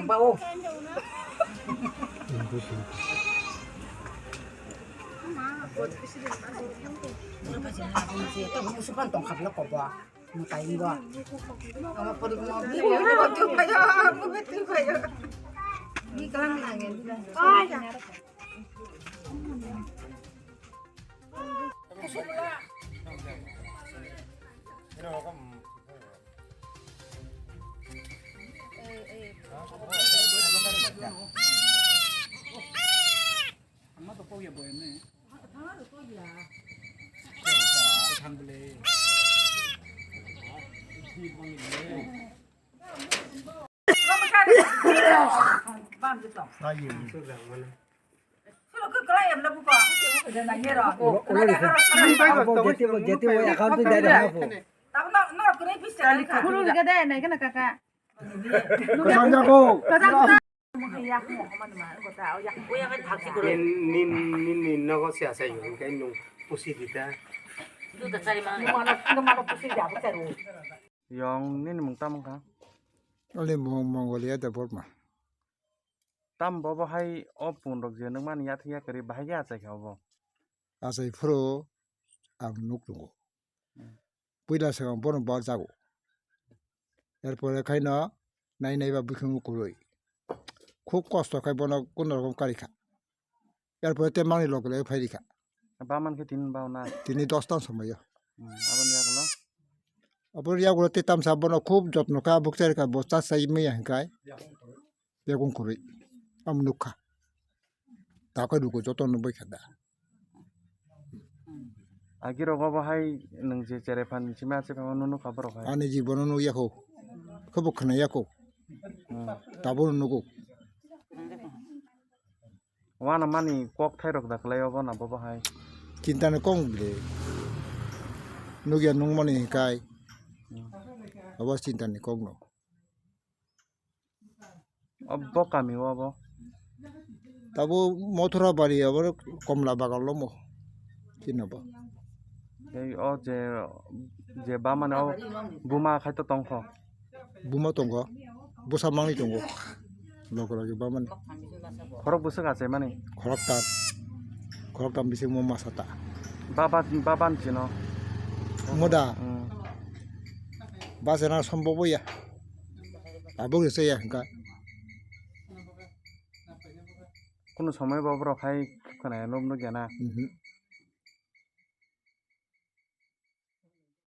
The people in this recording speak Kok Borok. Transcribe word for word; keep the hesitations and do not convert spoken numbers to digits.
Ba o. Musupan tongkha bla kobo. Mutai bo. Ama pori mo bi mo bi tu phayo, mo bi tu phayo. Ni kalang nangin. Nin, nin, nin nogo se asai, hingke nung pusi di ta. Yong nini mung tamo kha? Ani mung Mongolia Debbarma. Tam bobo hai o pun rok je nung mani yathai yakarwi bahai khe achai kha obo? Achai phuru ang nuk tongo. Hmm. Puila swkang bono bor jago. Erpore khaino nai nai ba buikhumu kwrwi. Khub kosto khai bono kunu rokom karikha. Erpore te mangni loge loge phairikha. Ba man khe tini bao na? Tini dos tan somoyo. Hmm, aboni yagulo? Aboni yagulo te tamsa bono khub jotno kha bukchar kha bo chasai maya hinkai. Yakung kwrwi. Am nukha. Takhai rugo joto no bai kha da. Agi rogo bo hai nwng je cherai phan simi ache phano nukha borok hai. Ani jibono nukya kho. Khobo khwnaya kho. Hmm. Tabono nugo. Wana mani kok thai rok da kwlai obo na bobo hai. Chinta ni kok bwle. Nukya nungmani hinkai. Hmm. Obo chinta ni kok no. Obo kami o obo? Tabo Mothura bari obo Komla Bagan lomo. Chini bo. Tei o je, je bamani o buma khai to tongkho? Buma tongo. Bwsa mangni tongo. Loge loge bamani. Khorok bwswk achaimani? Khoroktam. Khoroktam bisingmo masa ta. Baba, baban chino? Moda. Hmm. Bachana sombobo ya. Tabuk se ya hingka. Kunu somoi bo borok hai khwnaya nuk nuk ya na? Mhm.